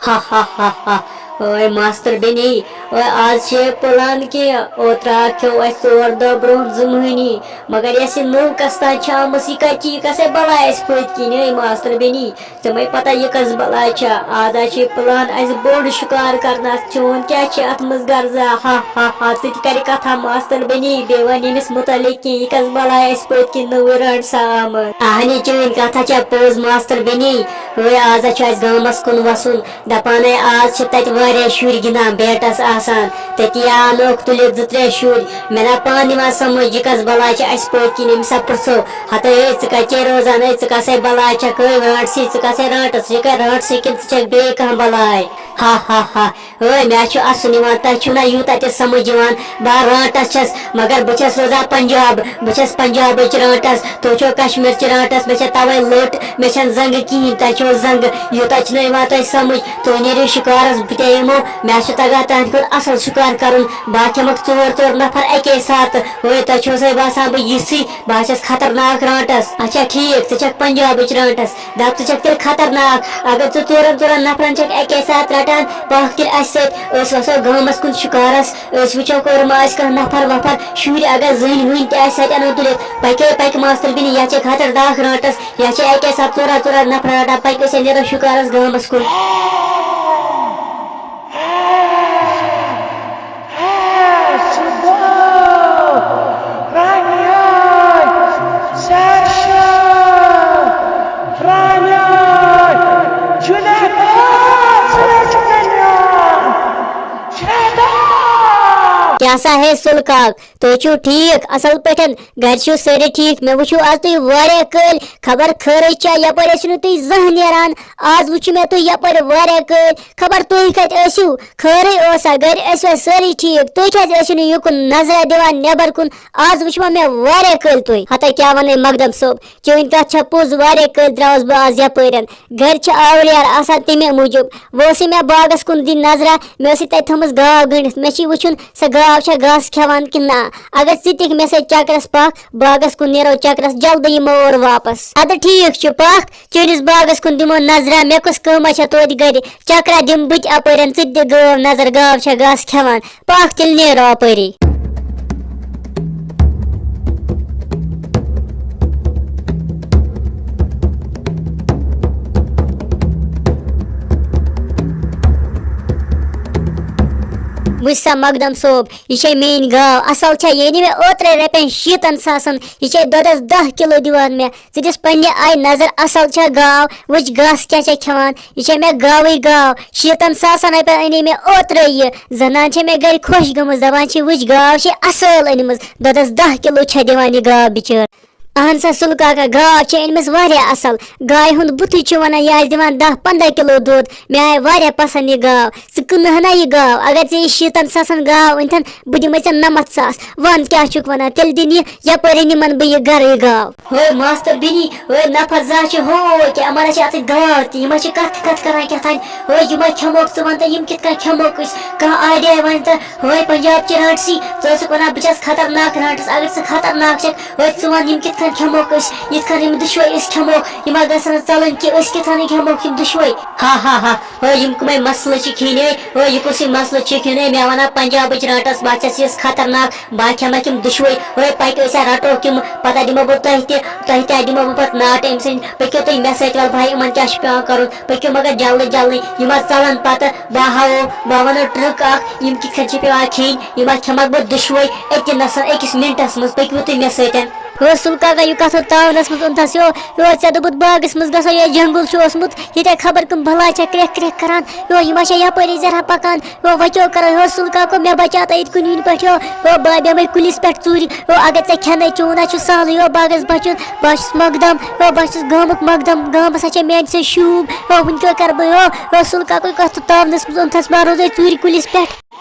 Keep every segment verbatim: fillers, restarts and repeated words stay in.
ہا ہا ہا ہا۔ اوے ماستر بیٚنی، اوے آز چھے پلان کہِ اوترٕ کھیوٚو اَسہِ ژور دۄہ برونٛہہ زٕ مٔہنی، مگر یۄس یہِ نٔو کستان چھِ آمٕژ، یہِ کتہِ چھِ، یہِ کسے بلاے اَسہِ پٔتۍ کِنۍ، اے ماستر بیٚنی؟ ژےٚ مَے پتہ یہِ کس بلاے چھےٚ؟ آز ہا چھے پلان اَسہِ بوٚڑ شکار کرنس، چون کیٛاہ چھِ اتھ منٛز غرضا؟ ہا ہا ہا، ژٕ تہِ کر کتھا ماستر بیٚنی، بیٚیہِ وَن ییٚمِس متعلق کینٛہہ، یہِ کس بلاے اَسہِ پٔتۍ کِنۍ نٔوٕے رانٛٹسا آمٕژ؟ اہنہِ چٲنۍ کتھا چھےٚ پوٚز ماستر بیٚنی، اوے آز ہا چھُ اَسہِ گامس کُن وَسُن۔ دپان ہے آز چھِ تتہِ واریاہ شُرۍ گِنٛدان بیٹس آسان، تٔتی آنوکھ تُلِتھ زٕ ترٛےٚ شُرۍ۔ مےٚ نا پانہٕ یِوان سمجھ یہِ کس بلاے چھِ اَسہِ پٔتۍ کِنۍ، أمِس ہا پرٛژھو۔ ہتا ہے، ژٕ کتہِ چھے روزان؟ ہے، ژٕ کسے بلاے چھکھ؟ ہے، رانٛٹسی، ژٕ کسے رانٛٹس؟ ژٕ چھکھے رانٛٹسی کِنہٕ ژٕ چھکھ بیٚیہِ کانٛہہ بلاے؟ ہا ہا ہا۔ ہے، مےٚ ہا چھُ اَسُن یِوان، تۄہہِ چھُو نا یوٗتاہ تہِ سمجھ یِوان۔ بہٕ ہا رانٛٹس چھَس، مگر بہٕ چھَس روزان پنجاب۔ بہٕ چھَس پنجابٕچ رانٛٹس، تُہۍ چھِو کشمیٖرچہِ رانٛٹس، مےٚ چھےٚ توے لٔٹ، مےٚ چھَنہٕ زنٛگہٕ کِہیٖنۍ، تۄہہِ چھو زنٛگہٕ، یوٗتاہ چھُنہٕ یِوان تۄہہِ سمجھ۔ تُہۍ نیٖرِو شِکارس، بہٕ تہِ یِمو، مےٚ چھُ تگان تُہنٛدِ کھۄتہٕ اصل شِکار کرُن۔ بہٕ ہا کھٮ۪مکھ ژور ژور نفر اکے ساتہٕ۔ وٲے، تۄہہِ چھو سا باسان بہٕ یِژھٕے؟ بہٕ ہا چھَس خطرناک رانٛٹس۔ اچھا ٹھیٖک، ژٕ چھکھ پنجابٕچ رانٛٹس، دپ ژٕ چھکھ تیٚلہِ خطرناک۔ اگر ژٕ ژورن ژورن نفرن چھکھ اکے ساتہٕ رٹان، پکھ تیٚلہِ اسہِ سۭتۍ، أسۍ وسو گامس کُن شِکارس۔ أسۍ وٕچھو کور ما آسہِ کانٛہہ نفر وفر، شُرۍ اگر زٔنۍ ؤنۍ تہِ آسہِ سۄ تہِ اَنو تُلِتھ۔ پَکے پَکہِ ماستٕر بیٚنہِ، یَتھ چھے خطرناک رانٛٹَس، یَتھ چھے اَکے ساتہٕ ژورا ژورا نفر رَٹان، پَکہِ أسۍ نیرو شُکارَس گامَس کُن۔ کیٛاہ سا ہے سُلہٕ کاک، تُہۍ چھِو ٹھیٖک، اَصٕل پٲٹھۍ؟ گَرِ چھِو سٲری ٹھیٖک؟ مےٚ وٕچھِو آز تُہۍ واریاہ کٲلۍ، خبر خٲرٕے چھا، یَپٲرۍ ٲسِو نہٕ تُہۍ زانٛہہ نیران۔ آز وٕچھِو مےٚ تُہۍ یَپٲرۍ واریاہ کٲلۍ، خبر تُہۍ کَتہِ ٲسِو؟ خٲرٕے اوسا؟ گَرِ ٲسوا سٲری ٹھیٖک؟ تُہۍ کیٛازِ ٲسِو نہٕ یُکُن نظرا دِوان نٮ۪بر کُن؟ آز وٕچھِ وۄنۍ مےٚ واریاہ کٲلۍ تُہۍ۔ ہَتا کیٛاہ وَنَے مقدم صٲب، چٲنۍ کَتھ چھےٚ پوٚز، واریاہ کٲلۍ درٛاوُس بہٕ آز یَپٲرۍ۔ گرِ چھِ آورِیار آسان، تَمے موٗجوٗب۔ وۄنۍ ٲسٕے مےٚ باغس کُن دِنۍ نظرا، مےٚ ٲسٕے تَتہِ تھٲومٕژ گاو گٔنٛڈِتھ۔ مےٚ چھُے وٕچھُن، سۄ گاو چھا گاسہٕ کھٮ۪وان کِنہٕ نہ۔ اگر ژٕ تہِ مےٚ سۭتۍ چکرس پکھ، باغس کُن نیرو چکرس، جلدی یِمو اورٕ واپس۔ اَدٕ ٹھیٖک چھُ، پکھ، چٲنِس باغس کُن دِمو نظرا، مےٚ کۄس کٲمہ چھےٚ توتہِ گرِ؟ چکرا دِمہٕ بہٕ تہِ اَپٲرٮ۪ن، ژٕ تہِ دِ گٲو نظر، گاو چھا گاسہٕ کھٮ۪وان۔ پکھ تیٚلہِ نیرو اپٲری۔ وٕچھ سا مقدم صٲب، یہِ چھے میٲنۍ گاو، اصل چھا؟ یہِ أنۍ مےٚ اوترے رۄپین شیٖتن ساسن، یہِ چھے دۄدس دہ کِلو دِوان مےٚ۔ ژٕ دِس پننہِ آیہِ نظر، اصل چھا گاو؟ وٕچھ گاسہٕ کیٛاہ چھےٚ کھٮ۪وان۔ یہِ چھےٚ مےٚ گاوٕے گاو۔ شیٖتن ساسن رۄپین اَنے مےٚ اوترے یہِ۔ زنان چھےٚ مےٚ گرِ خۄش گٔمٕژ، دپان چھِ، وٕچھ، گاو چھے اصل أنمٕژ۔ دۄدس دہ کِلو چھےٚ دِوان یہِ گاو بِچٲر۔ اہن سا سُلہٕ کاکا، گاو چھےٚ أنمٕژ واریاہ اصل۔ گایہِ ہُنٛد بُتھٕے چھُ ونان، یہِ آسہِ دِوان دہ پنٛداہ کِلو دۄد۔ مےٚ آیہِ واریاہ پسنٛد یہِ گاو۔ ژٕ کٕنہٕ ہنا یہِ گاو؟ اگر ژےٚ یہِ شیٖتن ساسن گاو أنتھن، بہٕ دِمے ژےٚ نَمَتھ ساس۔ وَن کیٛاہ چھُکھ وَنان؟ تیٚلہِ دِنہٕ یہِ یَپٲرۍ نِمَن بہٕ یہِ گَرَے گاو۔ ہے ماستٕر بیٚنی، ہے نفر زانٛہہ چھِ ہو کہِ یِمَن ہا چھِ اَتھٕ گاو تہِ، یِم ہا چھِ کَتھٕ کَتھٕ کَران کیٛاہ تام۔ ہے یِم ہا کھٮ۪موکھ، ژٕ وَن تہٕ یِم کِتھ کٔنۍ کھٮ۪موکھ أسۍ؟ کانٛہہ آیڈیا وَنہِ تہٕ۔ ہے پنجاب چہِ رانٛٹسی، ژٕ ٲسٕکھ وَنان بہٕ چھَس خطرناک رانٛٹَس، اگر ژٕ خطرناک چھَکھ، ہے ژٕ وَن یِم کِتھ کٔنۍ کھٮ۪موکھ أسۍ، یِتھ کٔنۍ یِم دُشوَے أسۍ کھٮ۪موکھ، یِم ہا گژھن نہٕ ژَلٕنۍ کینٛہہ، أسۍ کِتھ کٔنۍ کھٮ۪موکھ یِم دُشوَے؟ ہا ہا ہا۔ ہے یِم کٕمے مسلہٕ چھِ کھیٚنۍ ہے؟ ہے یہِ کُسٕے مسلہٕ چھِ کھیٚنۍ ہے؟ مےٚ وَنان پنجابٕچ رانٛٹَس، بہٕ چھَس یِژھ خطرناک، بہٕ کھٮ۪مَکھ یِم دُشوَے۔ ہے پَکہِ أسۍ ہا رَٹوکھ یِم، پَتہٕ دِمو بہٕ تۄہہِ تہِ، تۄہہِ تہِ ہا دِمو بہٕ پَتہٕ ناٹہٕ أمۍ سٕنٛدۍ۔ پٔکِو تُہۍ مےٚ سۭتۍ، وَلہٕ بھاے، یِمَن کیٛاہ چھُ پٮ۪وان کَرُن؟ پٔکِو مگر جلدی جلدی، یِم ہا ژَلَن پَتہٕ، بہٕ ہاوو، بہٕ وَنو ٹرٛک اَکھ، یِم کِتھ کٔنۍ چھِ پٮ۪وان کھیٚنۍ، یِم ہا کھٮ۪مَکھ بہٕ دُشوَے أتہِ نَسَن أکِس مِنٹَس منٛز۔ پٔکِو تُہۍ مےٚ سۭتۍ۔ ہو سُلہٕ کاکا، یہِ کَتھ ہو تاونَس منٛز اوٚنتھَس یو؟ یو ژےٚ دوٚپُتھ باغَس منٛز گژھو، یہِ جنٛگُل چھُ اوسمُت، ییٚتہِ خبر کٕم بَلاے چھےٚ کرٛٮ۪کھ کرٛٮ۪کھ کران۔ یو یِم ہا چھےٚ یَپٲری زَرہا پَکان۔ یو وۄنۍ کیٛاہ کَرو؟ یو سُلہٕ کاکو، مےٚ بَچاو تہٕ ییٚتہِ کُنہِ ہِنٛدۍ پٲٹھۍ۔ یو، یو بہٕ بیٚہمَے کُلِس پٮ۪ٹھ ژوٗرِ۔ یو اگر ژےٚ کھٮ۪نَے چون ہا چھُ سہلٕے، یو باغَس بَچُن، بہٕ ہا چھُس مقدم۔ یو بہٕ ہا چھُس گامُک مقدم، گامَس ہا چھےٚ میٛانہِ سۭتۍ شوٗب۔ یو وٕنہِ کیٛاہ کَرٕ بہٕ؟ یو، یو سُلہٕ کاکو، یہِ کَتھ ہو تاونَس منٛز اوٚنتھَس، بہٕ ہا روزَے ژوٗرِ کُلِس پٮ۪ٹھ۔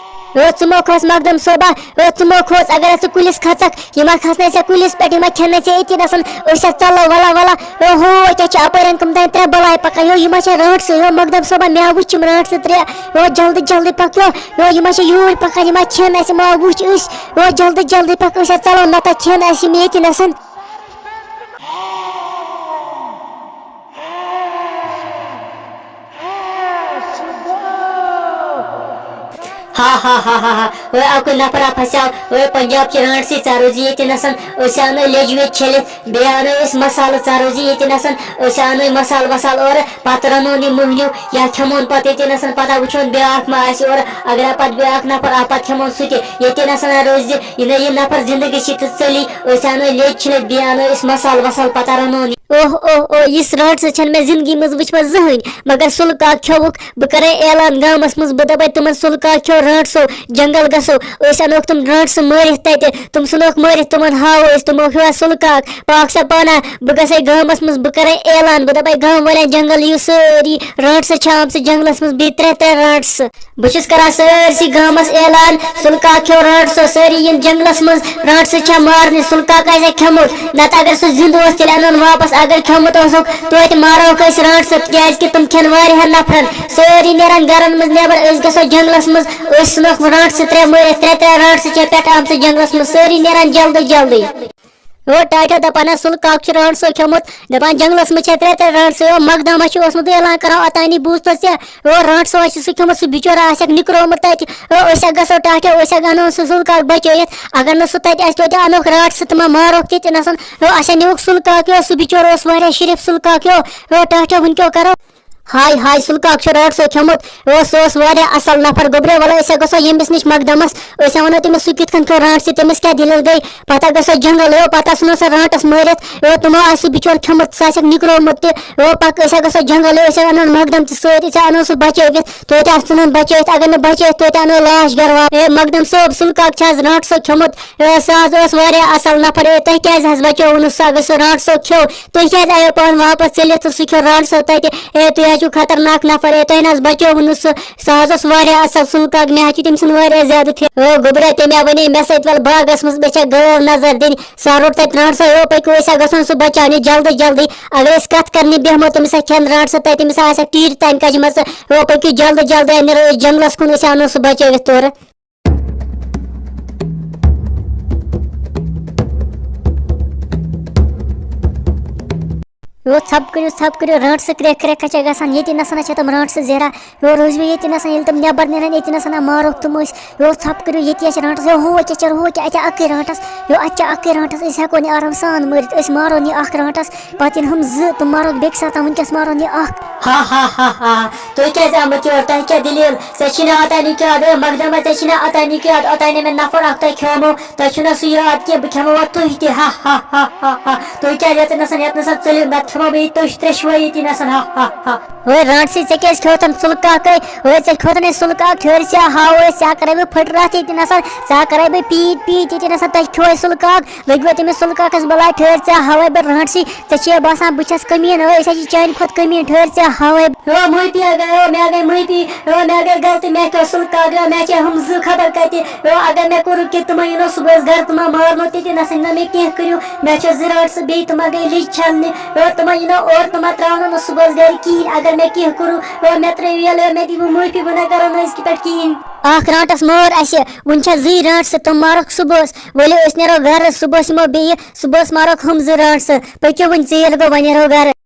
او ژٕ مہ کھوژ مقدم صٲبا، او ژٕ مہ کھوژ، اگر ژٕ کُلِس کھژکھ، یِم ہا کھسنے ژےٚ کُلِس پٮ۪ٹھ، یِم ہا کھٮ۪نے ژےٚ أتی نَسَن۔ أسۍ ہا ژَلو، وَلا وَلا۔ او ہو، کیٛاہ چھِ اَپٲرٮ۪ن کٕم تام ترٛےٚ بَلاے پَکان؟ یو یِم ہا چھےٚ رانٛٹسہٕ، یو مقدم صٲبا، مےٚ ہا وٕچھ یِم رانٛٹسہٕ ترٛےٚ۔ یو جلدی جلدی پَک یو، یو یِم ہا چھِ یوٗرۍ پَکان، یِم ہا کھٮ۪ن اَسہِ، یِم ہا وٕچھ أسۍ۔ یو جلدی جلدی پَک، أسۍ ہا ژَلو، نَتہٕ کھٮ۪ن اَسہِ یِم ییٚتی نَسَن۔ ہا ہا ہا ہا ہا۔ وے اکُے نفر اکھ پھسیو۔ وے پنجاب چہِ رانٹسٕے، ژٕ روزِ ییٚتہِ نسن۔ أسۍ انو لیٚجہِ ویٚجہِ چھٔلِتھ، بیٚیہِ انو أسۍ مسالہٕ، ژٕ روزِ ییٚتہِ نسن۔ أسۍ انو مسالہٕ وسالہٕ اورٕ، پتہٕ رنون یہِ مٔہنیو، یا کھٮ۪مون پتہٕ ییٚتہِ نسن۔ پتہ وٕچھون بیٛاکھ ما آسہِ اورٕ، اگر آ پتہٕ بیٛاکھ نفر آ، پتہٕ کھٮ۪مون سُہ تہِ۔ ییٚتہِ نسن روزِ، یہِ نہ یہِ نفر زندٕ گژھِ تہٕ ژٔلی، أسۍ انو لیٚجہِ چھٔلِتھ، بیٚیہِ انو أسۍ مسالہٕ وسالہٕ، پتہ رنون یہِ۔ اوہ اوہ اوہ، یِژھ رانٹسہٕ چھنہٕ مےٚ زندگی منٛز وٕچھمٕژ زٕہٕنۍ۔ مگر سُلہٕ کاک کھیوٚوُکھ، بہٕ کرے اعلان گامس منٛز، بہٕ دپے تِمن، سُلہٕ کاک کھیوٚو رانٹسو، جنگل گژھو۔ أسۍ انوکھ تِم رانٹسہٕ مٲرِتھ تتہِ، تِم ژھٕنوکھ مٲرِتھ، تِمن ہاوو أسۍ، تِمو کھیوٚوا سُلہٕ کاک۔ پاک سا پانا، بہٕ گژھے گامس منٛز، بہٕ کرے اعلان، بہٕ دپے گام والٮ۪ن، جنگل یِیِو سٲری، رانٹسہٕ چھِ آمژٕ جنگلس منٛز، بیٚیہِ ترٛےٚ ترٛےٚ رانٹسہٕ۔ بہٕ چھُس کران سٲرسٕے گامس اعلان، سُلہٕ کاک کھیوٚو رانٹسو، سٲری یِن جنگلس منٛز، رانٹسہٕ چھےٚ مارنہِ، سُلہٕ کاک آسہِ کھیوٚمُت، نتہٕ اگر سُہ زِندٕ اوس، تیٚلہِ انون واپس، اگر کھیوٚمُت اوسُکھ، توتہِ ماروکھ أسۍ رانٹسہٕ، کیازِ کہِ تِم کھٮ۪ن واریاہن نفرن۔ سٲری نیرن گرن منٛز نٮ۪بر، أسۍ گژھو جنگلس منٛز، أسۍ ژھٕنوکھ رانٹسہٕ ترٛےٚ مٲرِتھ، ترٛےٚ ترٛےٚ رانٹسہٕ چھےٚ پٮ۪ٹھٕ آمژٕ جنگلس منٛز، سٲری نیرن جلدی جلدی۔ او ٹاٹھیو دپان ہا، سُلہٕ کاک چھُ رانٹسو کھیوٚمُت، دپان جنگلس منٛز چھےٚ ترٛےٚ ترٛےٚ رانٹسہٕ، او مقدمہ چھُ اوسمُت اعلان کران، اوتانی بوٗزتھس ژےٚ، او رانٹسو آسہِ سُہ کھیوٚمُت، سُہ بِچور آسٮ۪کھ نِکرومُت تتہِ، او أسۍ ہا گژھو ٹاٹھیو، أسۍ ہا انہون سُہ سُلہٕ کاک بچٲیِتھ، اگر نہٕ سُہ تتہِ آسہِ، توتہِ انوکھ رانٹسہٕ تِمن ماروکھ تہِ تہِ نسن، او اسہِ ہا نیوکھ سُلہٕ کاک، او سُہ بِچور اوس واریاہ شریف سُلہٕ کاک، او ٹاٹھیو وُنہِ کیٛاہ کرو؟ ہاے ہاے، سُلہٕ کاک چھُ رانٹسو کھیوٚمُت۔ او، سُہ اوس واریاہ اصل نفر۔ گوٚبرے، وَلہٕ أسۍ ہا گژھو ییٚمِس نِش مقدمس، أسۍ ہا وَنو تٔمِس سُہ کِتھ کٔنۍ کھیوٚو رانٹس تہِ، تٔمِس کیٛاہ دٔلیٖل گٔے۔ پتہٕ ہا گژھو جنگل، او، پتہٕ ہا ژھٕنو سُہ رانٹس مٲرِتھ، او، تِمو آسہِ سُہ بِچور کھیوٚمُت، سُہ آسٮ۪کھ نِکرومُت تہِ۔ او، پکھ، أسۍ ہا گژھو جنگل، او، أسۍ ہا اَنون مقدم تہِ سۭتۍ، أسۍ ہا اَنو سُہ بچٲوِتھ، توتہِ آسہِ ژھٕنُن بچٲوِتھ، اگر نہٕ بچٲوِتھ، توتہِ اَنو لاش گرٕ واپس۔ اے، مقدم صٲب، سُلہٕ کاک چھِ آز رانٹسو کھیوٚمُت۔ اے، سُہ حظ اوس واریاہ اصل نفر۔ اے، تۄہہِ کیٛازِ حظ بچووُ نہٕ سُہ، اگر سُہ رانٹسو کھیوٚو؟ تُہۍ کیٛازِ آیو پانہٕ واپس ژٔلِتھ تہٕ سُہ کھیوٚو رانٹسو تَتہِ؟ اے، تُہۍ حظ چھِو خطرناک نفر۔ اے، تۄہہِ نہ حظ بچووُ نہٕ سُہ۔ سُہ حظ اوس واریاہ اصل سُلہٕ کاک، مےٚ حظ چھُ تٔمۍ سُنٛد واریاہ زیادٕ فے-، او گوٚبرا، تٔمۍ ہا وَنے مےٚ سۭتۍ، وَلہٕ باغس منٛز، مےٚ چھےٚ گٲو نظر دِنۍ۔ سۄ روٚٹ تَتہِ رانٹسو۔ او، پٔکِو، أسۍ ہا گژھون سُہ بچاونہِ جلدی جلدی۔ اگر أسۍ کتھ کرنہِ بیٚہمو، تٔمِس ہا کھٮ۪ن رانٹسو تَتہِ، تٔمِس ہا آسٮ۪کھ ٹیٖرۍ تانۍ کجمژٕ۔ او، پٔکِو جلدی جلدی، نیرو أسۍ جنگلس کُن، أسۍ ہا اَنو سُہ بچٲوِتھ تورٕ۔ یو ژھۄپہٕ کٔرِو، ژھۄپہٕ کٔرِو، رانٹسہٕ کرٛٮ۪کھ کرٛٮ۪کھ چھےٚ گژھان، ییٚتہِ نَسا چھِ تِم رانٹسہٕ زیران۔ یو روٗزِو ییٚتہِ نَسا، ییٚلہِ تِم نٮ۪بر نیرَن، ییٚتہِ نَسا مارہوکھ تِم أسۍ۔ یو ژھۄپہٕ کٔرِو، ییٚتہِ چھِ رانٹس، یو ہُہ کیٛاہ چھِ، ہُہ کیٛاہ، اَتہِ اَکٕے رانٹس، یو اَتہِ چھِ اَکٕے رانٹس، أسۍ ہٮ۪کو نہٕ آرام سان مٲرِتھ، أسۍ مارو نہٕ یہِ اَکھ رانٹس، پَتہٕ یِن ہُم زٕ، تِم مارہوکھ بیٚکہِ ساتہٕ، وٕنکٮ۪س مارو نہٕ یہِ اَکھ۔ ہا ہا ہا ہا۔ تُہۍ کیٛازِ آمٕتۍ یور؟ تۄہہِ کیٛاہ دٔلیٖل؟ ژےٚ چھی نہٕ اوتانی کیٛاہ یاد؟ اے مقدمہ، ژےٚ چھی نہٕ اوتانی کیٛاہ یاد؟ اوتانی مےٚ نفر اکھ تۄہہِ کھیومو، تۄہہِ چھُو نہ سُہ یاد کینٛہہ، بہٕ کھٮ۪مو وۄنۍ تُہۍ تہِ۔ ہا ہا ہا ہا ہا۔ تُہۍ کیٛازِ ییٚتہِ نسن، ییٚتہِ نسن ژٔلِو، نتہٕ کھٮ۪مو بہٕ ییٚتہِ تُہۍ ترٛیشوٲیی تہِ نسن۔ ہا ہا ہا۔ وے رانٹسی، ژےٚ کیٛازِ کھیوتن سُلہٕ کاکے؟ وے ژےٚ کھیوتن اَسہِ سُلہٕ کاک، ٹھٔہر ژےٚ ہاوو أسۍ، ژےٚ ہا کرے بہٕ پھٕٹراتھ ییٚتہِ نسن، ژےٚ ہا کرے بہٕ پیٖت پیٖت ییٚتہِ نسن، تۄہہِ کھیوے سُلہٕ کاک۔ لٔگۍ وۄنۍ تٔمِس سُلہٕ کاکَس بَلاے، ٹھٔہر ژےٚ ہاوَے بہٕ رانٹسی، ژےٚ چھے باسان بہٕ چھَس کٔمیٖن، ہے أسۍ حظ چھِ چانہِ کھۄتہٕ کٔمیٖن، ٹھٔہر ژےٚ ہاوَے بہٕ۔ ہیو معٲفی اگر، ہیو مےٚ گٔے معٲفی، ہیو مےٚ گٔے غلطی، مےٚ کیٛاہ سُلہٕ کاک، ہیو مےٚ چھے ہُم زٕ خبر کَتہِ، ہیو اگر مےٚ کوٚرُکھ کہِ تِمَن یِنو صُبحَس گَرٕ، تِمَن مارنو تِتہِ نَسَن نہ مےٚ کینٛہہ کٔرِو، مےٚ چھےٚ زٕ رانٹسہٕ بیٚیہِ تِمَن گٔے لیٚجہِ چھَلنہِ، ہیو تِمَن یِنو اورٕ تِمَن ترٛاونو نہٕ صُبحَس گَرِ کِہیٖنۍ، اگر مےٚ کینٛہہ کوٚرُکھ، ہیو مےٚ ترٛٲیِو یَلہٕ، ہیو مےٚ دِیِو معٲفی، بہٕ نہ کَرو نہٕ أزکہِ پٮ۪ٹھ کِہیٖنۍ۔ اَکھ رانٹَس مٲر اَسہِ، وٕنہِ چھےٚ زٕے رانٹسہٕ، تِم مارَکھ صُبحَس۔ ؤلِو أسۍ نیرو گرٕ، صُبحَس یِمو بیٚیہِ، صُبحَس مارَکھ ہُم زٕ رانٹسہٕ۔ پٔکِو وۄنۍ ژیٖرۍ گوٚو، وۄنۍ نیرو گرٕ۔